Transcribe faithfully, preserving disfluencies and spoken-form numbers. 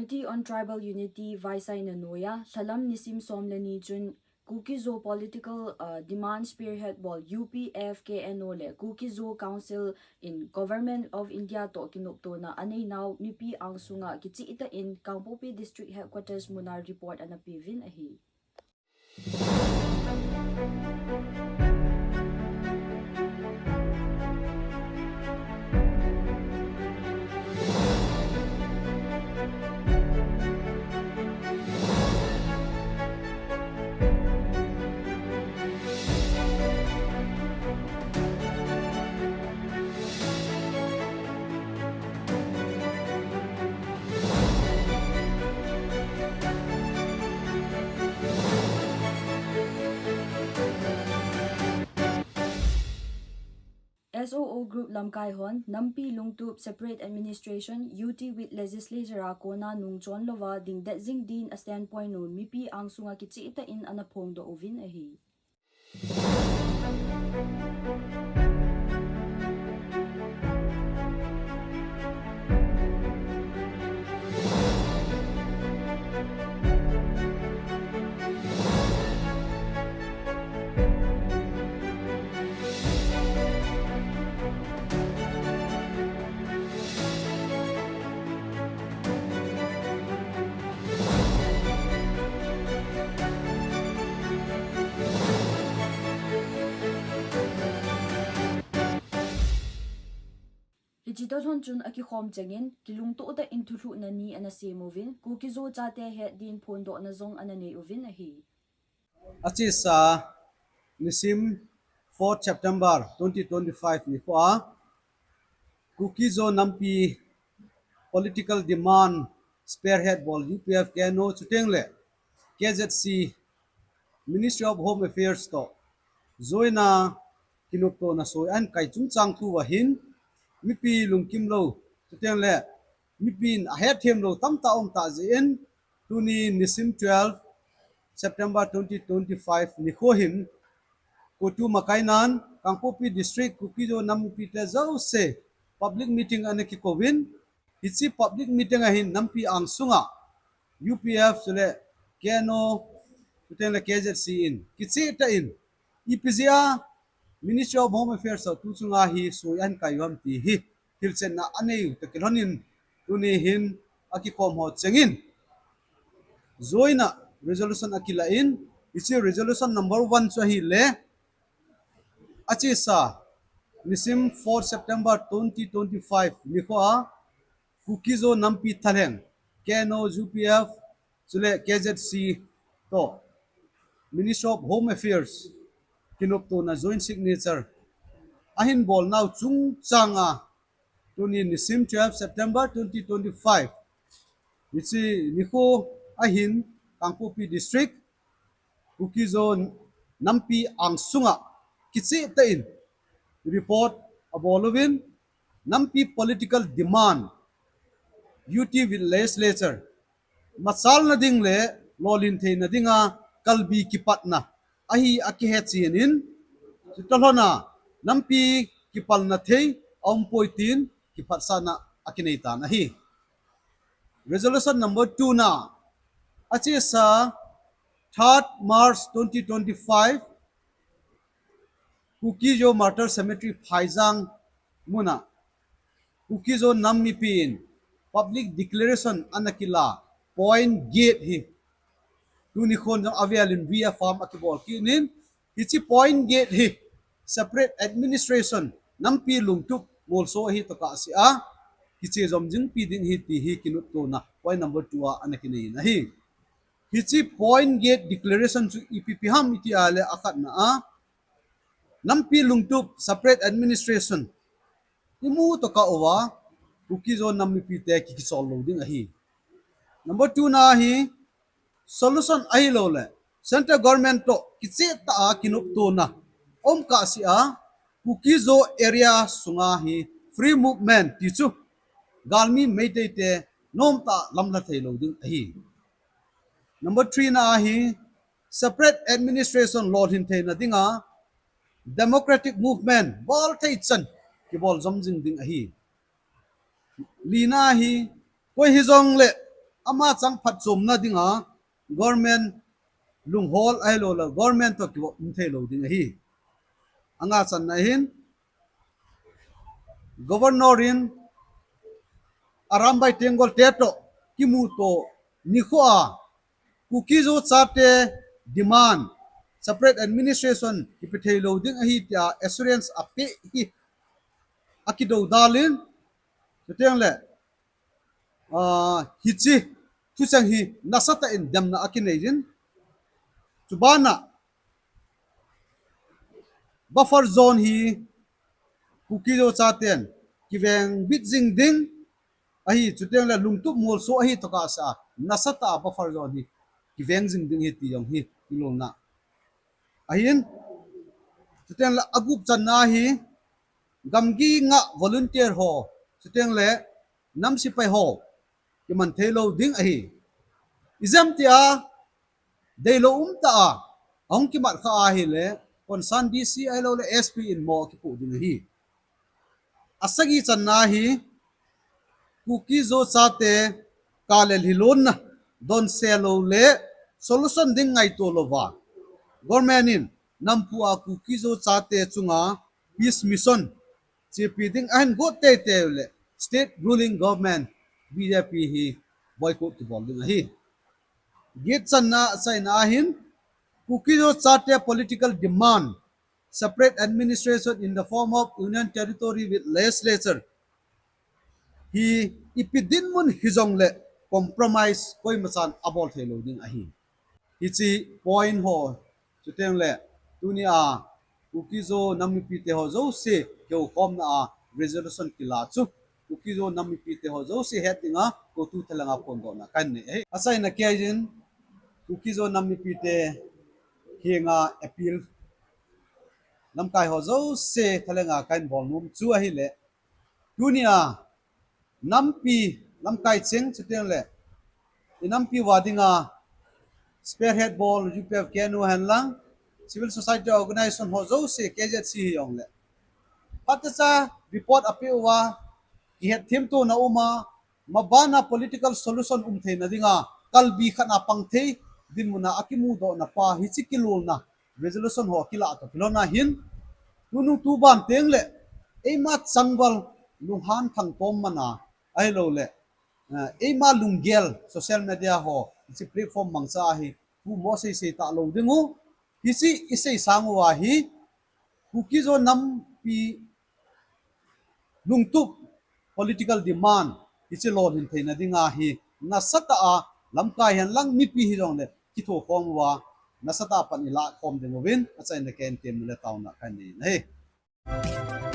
Committee on Tribal Unity Vaisaina noija, lhalam nisim som le ni chun Kuki-Zo political, uh, demand spearhead bol U P F K N O le Kuki-Zo Council in Government of India toh kinoptona aneinau mipi angsunga kichehtah in Kangpokpi District Headquarters muna report ana peuvin ahi. S O O group lamkai hon, nampi lungtup separate administration, U T with legislature a kona nungchon louva dingdet jing din a standpoint u mipi angsunga kichehtah in ana phongdoh uvin ahi. Hiche toh lhon chun akikhom chengin, kilungtoh tah in thulhuhna ni ana sem uvin, Kuki-Zo chate het din phondohna jong ana nei uvin ahi. Achesa, nisim fourth September twenty twenty-five nikhoa, Kuki-Zo nampi political demand spearhead bol U P F K N O chuteng le K Z C, Ministry of Home Affairs toh joina kinoptona soi ahin kai chungchang thu ahin, mipi lungkim lou, chuteng le mipin ahetthem lou tamtah aum tah jeh in, tuni nisim twelve September twenty twenty-five nikho hin, CoTU makainan, Kangpokpi District, Kuki-Zo nam mipite jouse, public meeting ana kikouvin, hiche public meeting a hin nampi angsunga, U P F chule K N O, chuteng le K Z C in, kichehtah in, ipi jeh a, Ministry of Home Affairs toh tu chunga hi soi ahin kai u ham ti hi, hilchetna anei u toh kilhonin, tuni hin akikhom ho chengin, joina resolution akilah in, hiche resolution number one chu ahile, achesa, nisim fourth September twenty twenty-five nikhoa, Kuki-Zo nampi thalheng, K N O, U P F, chule K Z C toh, Ministry of Home Affairs, kinoptona joint signature ahin bolnau chungchanga, tuni nisim twelve September twenty twenty-five, hiche nikho ahin Kangpokpi District, Kuki-Zo nampi angsunga kichehtah in report abol uvin, nampi political demand, U T with legislature, machalna ding le lolhin theina dinga kalbi kipatna ahi akihechen in, chutoh lhona nampi kipalna thei aumpoi tin kiphatsahna akinei tan ahi. Resolution number two na, achesa third March twenty twenty-five, Kuki-Zo Martyr Cemetery Phaijang muna, Kuki-Zo nam mipin public declaration ana kila point get hi, tuni khon jong avelin reaffirm akibol kit in, hiche point get hi separate administration, nampi lungtup molso ahi toh kah sea, kiche jom jingpi ding ahi ti hi kinoptona point number two a ana kinei in ahi. Hiche point get declaration chu ipi ipi ham iti a le, akhatna a, nampi lungtup separate administration imu toh kah uva, Kuki-Zo nam mipite ki, kichol lou ding ahi. Number two na hi, solution ahilou le, central government toh kichehtah a kinoptona um kah sea, Kuki-Zo area sunga hi free movement ti chu, galmi Meitei te nomtah lamlha thei lou ding ahi. Number three na hi, separate administration lolhin theina dinga democratic movement bolthei chan kibol jom jing ding ahi. Lina hi, koi hijongle ama chang phatchomna dinga government lunghol ahilouleh government toh kivoh um thei lou ding ahi. Anga channa hin Governor in Arambai Tenggol te toh kimuto nikho a Kuki-Zo chate demand, separate administration kipe thei lou ding ahi tia assurance apeh hi akidoudal in, chuteng le, ah, hiche thucheng hi nasatah in demna akinei in, chubana buffer zone hi Kuki-Zo chaten kiveng bit jing ding ahi, chuteng le lungtup molso ahi tokah sa, nasatah a buffer zone hi kiveng jing ding ahi ti jong hi kilolna ahin, chuteng le agup channa hi gamgi nga volunteer ho, chuteng le nam sipai ho kiman thei lou ding ahi. Ijeh ham tia deilou umtah a ahung kimat kha ahile, concern D C ahilouleh S P in mo kipoh ding ahi. Asagi channa hi Kuki-Zo chate kalel hilonna donse lou le solution ding ngaito louva government in nampu a Kuki-Zo chate chunga peace mission chepi ding ahin got teitei le state ruling government B J P hi boycott kibol ding ahi. Get channa achaina ahin Kuki-Zo chate political demand, separate administration in the form of Union Territory with legislature hi ipi dinmun hijongle compromise koimachan abol thei lou ding ahi. Hiche point ho, chuteng le tunia Kuki-Zo nam mipite ho jouse kihoukhomna a resolution kila chu Kuki-Zo nam mipite ho jouse het dinga kotu thalanga phondohna kahin nei ahi. Achaina keiyin Kuki-Zo nam mipite henga appeal, lamkai ho jouse thalanga kahin bol nom chu ahile, tunia nampi lamkai cheng chuteng le inampi uva dinga spearhead bol U P F K N U henlang, civil society organization ho jouse, K Z C hijongle, phatechan report apeh uva kihetthem tona uma, mabana political solution um theina dinga kalbi khatna pang thei dinmuna akimudohna pa hiche kilolna resolution ho kilah toh kilhonna hin, tunung tuban tengle eima changval lunghan thangtom mana ahilouleh, eh, eima lunggel social media ho hiche platform mangcha ahi, pumo seisei talou dingu, hiche isei sang uva hi Kuki-Zo nampi lungtup political demand hiche lolhin theina dinga hi nasatah a lamkai henlang mipi hijongle kithokhom uva nasatah a pan ilahkhom dinguvin achaina keiyin temna le taona kahin nei ahi.